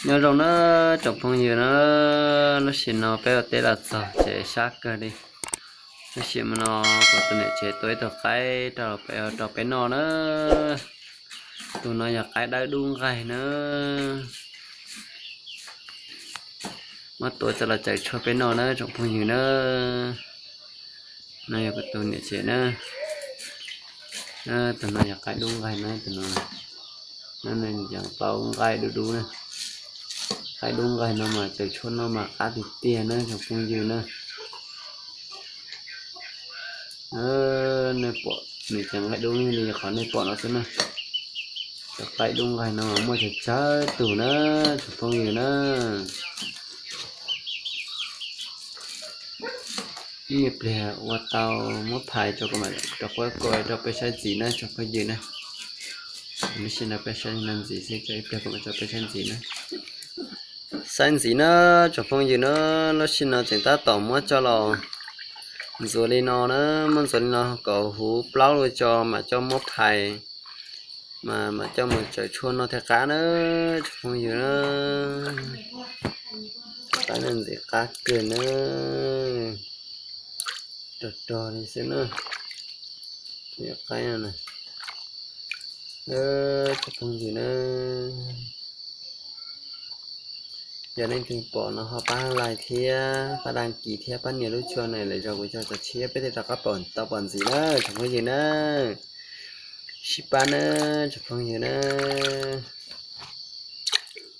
Nyob zoo na tsoom phooj ywg na, lub sij hawm no peb ua teb los txog tsev sab kawg li. Lub sij hawm no kuv tus niam tsev tua ib tug qaib rau peb, rau peb noj na. Tus no yog qaib dawb dub nqaij na. Muab tua coj los tsaws tshuaj peb noj na tsoom phooj ywg na. No yog kuv tus niam tsev na. Tus no yog qaib dub nqaij na, tus no. No nws yog qaib nqaij dub dub na. Qaib dub nqaij no mas tsaws tshuaj noj mas qab tiag tiag na tsoom phooj ywg na. Nej pom nws cov nqaij dub li qhov nej pom no xwb na. Cov qaib dub nqaij no mas muaj tsawg tsawg tus na tsoom phooj ywg na. Ib me pliag ua tau muab phais rau kuv mam rov qab rau peb saib ntxiv na tsoom phooj ywg na. Lub sij hawm no peb saib ntxiv xwb, ib pliag kuv mam rau peb saib ntxiv na. Saib ntxiv na tsoom phooj ywg na, lub sij hawm no tseem tab tom muab coj los ntxuav li no na, muab ntxuav li no kom huv plaub li tso mam coj muab phais, mas mam coj mus tsaws tshuaj noj thiaj qab na tsoom phooj ywg na. Qaib no ntxim qab kawg na, rog rog li xwb na. Qaib no na, tsoom phooj ywg na. Yog leej twg pom no ho pab like thiab pab đăng ký thiab pab nias lub tshuaj no lwm zaus kuv coj txog tshiab peb thiaj rov qab pom tau pom ntxiv na tsoom phooj ywg na. Sib pab na tsoom phooj ywg na.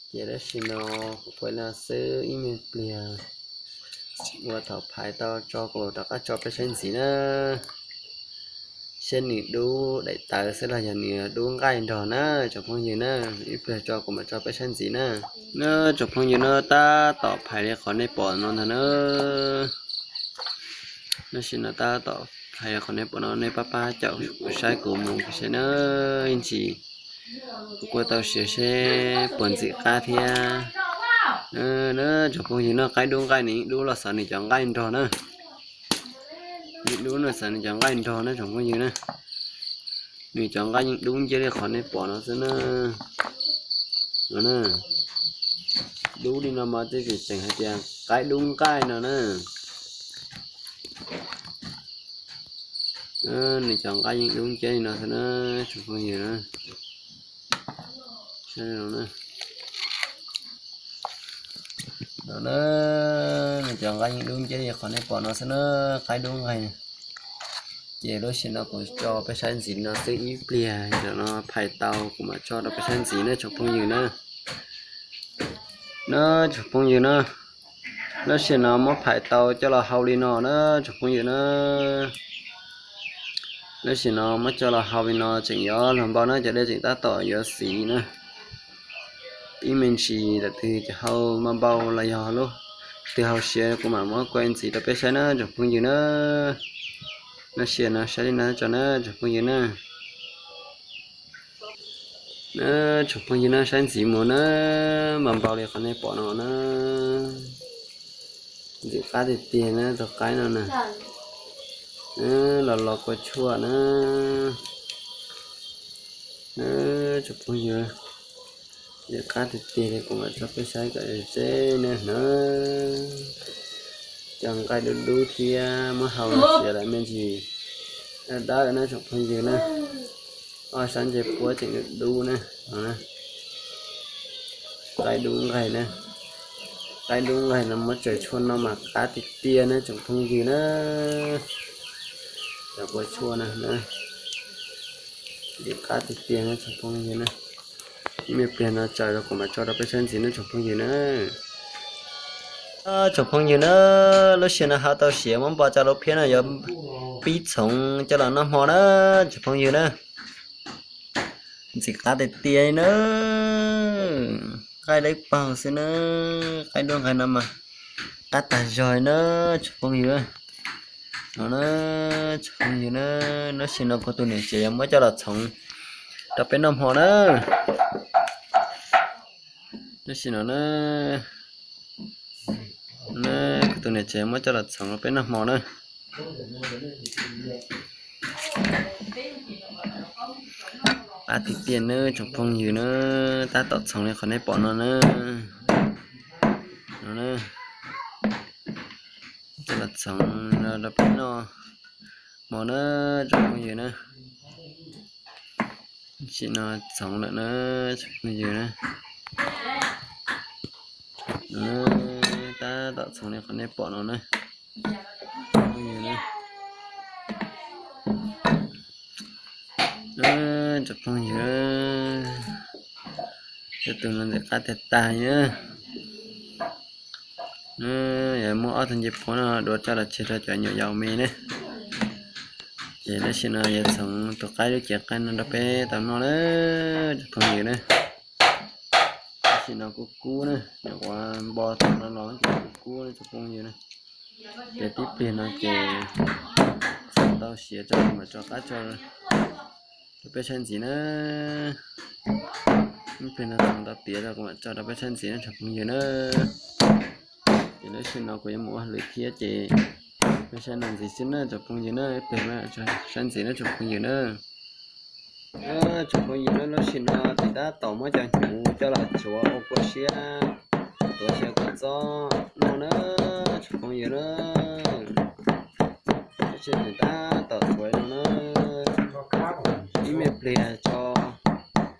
Ces lub sij hawm no kuv ua li no xwb, ib me pliag ua thaum phais tau tso kuv mam rov qab tso peb saib ntxiv na. Seb nws dub daim tawv xwb los yog nws dub nqaij nrog na tsoom phooj ywg na. Ib pliag tso kuv mam tso peb saib ntxiv na. Na tsoom phooj ywg na, tab tom phais li qhov nej pom no ntag na. Lub sij hawm no tab tom phais li qhov nej pom no, nej pab pab caum kuv saib kuv mus saib na. Ib ntsis kuv kuj tau siav seb puas ntxim qab thiab. Na tsoom phooj ywg na, qaib dub nqaij nws yeej dub los xav nws cov nqaij nrog na. Yeej dub no xav nws cov nqaij nrog na tsoom phooj ywg na. Nws cov nqaij yeej dub nciab li qhov nej pom no xwb na. No na, dub li no mas twb tseem tseem hais tias qaib dub nqaij no na. Nws cov nqaij yeej dub nciab li no xwb na tsoom phooj ywg na. Saib no na. No na, nws cov nqaij yeej dub nciab li qhov nej pom no xwb na, qaib dub nqaij. Ces lub sij hawm no kuv tso peb saib ntxiv no xwb, ib pliag tam no phais tau kuv mam tso rau peb saib ntxiv na tsoom phooj ywg na. Na tsoom phooj ywg na, lub sij hawm no muab phais tau coj los hau li no na tsoom phooj ywg na. Lub sij hawm no muab coj los hau li no tseem yuav luag npau na, cov dej tseem tab tom yuav xiv na. Ib me ntsis lawm twg cov hau npau npau los yog lub twg hau siav kuv mam muab kuaj ntxiv rau peb saib na tsoom phooj ywg na. Lub sij hawm no saib li no tso na tsoom phooj ywg na. Na tsoom phooj ywg na, saib ntxiv mus na, npau npau li qhov nej pom no na. Ntxim qab tiag tiag na tus qaib no na. Los los kua tshuaj na. Tsoom phooj ywg, ntxim qab tiag tiag li, kuv mam tso peb saib kom seb na. Cov nqaij dub dub thiab muab hau los siav lawm me ntsis dawb dawb na tsoom phooj ywg na. Ob sab ntsej puab tseem dub dub na. Qaib dub nqaij na, qaib dub nqaij no muab tsaws tshuaj noj mas qab tiag tiag na tsoom phooj ywg na. Cov kua tshuaj na, ntxim qab tiag tiag na tsoom phooj ywg na. Ib me pliag no tsaws los kuv mam tso rau peb saib ntxiv na tsoom phooj ywg na. Tsoom phooj ywg na, lub sij hawm no hau tau siav muab npo tso lub phiab no yuav pib txhoov coj los noj hmo na tsoom phooj ywg na. Ntxim qab tiag tiag na. Nqaij dawb paug xwb na. Qaib dub nqaij no mas qab tag zog na tsoom phooj ywg. No na, tsoom phooj ywg na, lub sij hawm no kuv tus niam tsev yuav muab coj los txhoov rau peb noj hmo na. Lub sij hawm no na, kuv tus niam tsev muab coj los txhoov rau peb noj hmo na. Qab tiag tiag nawb tsoom phooj ywg nawb, tab tom txhoov li qhov nej pom no nawb. No nawb, coj los txhoov rau peb noj hmo nawb tsoom phooj ywg nawb. Tam sim no txhoov lawm nawb tsoom phooj ywg nawb. Tab tom txhoov li qhov nej pom no nawb. Phooj ywg nawb. Tsoom phooj ywg, tej tus no ntxim qab tiag tag li na. Yog muab ob tug ncej puab no dua tso los tseg rau cov nyuam yaus me na. Ces tam sim no yuav txhoov tus qaib lub cev qaib no rau peb tau noj na tsoom phooj ywg na. Tam sim no kuj kub na, nyuam qhuav npo tau no los ces kuj kub na tsoom phooj ywg na. Ces tib pliag no ces txhoov tau siav tso mam tso qab tso rau peb saib ntxiv na. Ib pliag no txhoov tau tiav tso kuv mam tso rau peb saib ntxiv na tsoom phooj ywg na. Ces lub sij hawm no kuv yuav mus ua hauj lwm thiab ces peb saib no ntxiv xwb na tsoom phooj ywg na, ib pliag saib ntxiv na tsoom phooj ywg na. Tsoom phooj ywg na, lub sij hawm no ces tab tom muab cov hnyuv coj los tsuav ua kua siab tuav xyaw kua txob noj na tsoom phooj ywg na. Lub sij hawm tab tom tsuav no na, ib me pliag tso,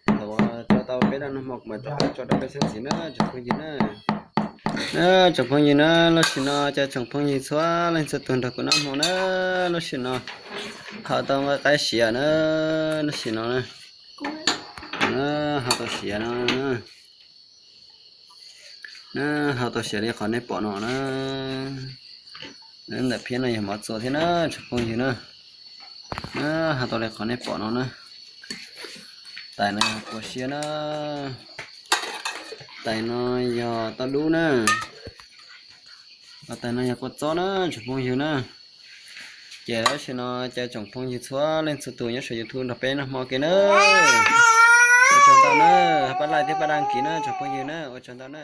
thaum uas tso tau peb dab noj hmo kuv mam rov qab tso rau peb saib ntxiv na tsoom phooj ywg na. Tsoom phooj ywg na, lub sij hawm no cov tsoom phooj ywg txhua leej txhua tus nrog kuv noj hmo na, lub sij hawm no ho tau nqaij qaib siav na, lub sij hawm no na, ho tau siav no na, ho tau siav li qhov nej pom no na. Ntawm phiab no yog mov txua thiab na tsoom phooj ywg na. Ho tau li qhov nej pom no na. Tais no yog kua siab na. Tais no yog tauj dub na. Tais no yog kua txob na tsoom phooj ywg na. Ces lub sij hawm no cov tsoom phooj ywg txhua leej txhua tus nyob saum YouTube nrog peb noj hmo ke na. Ua tsaug ntau na, pab like thiab pab đăng ký na tsoom phooj ywg na, ua tsaug ntau na.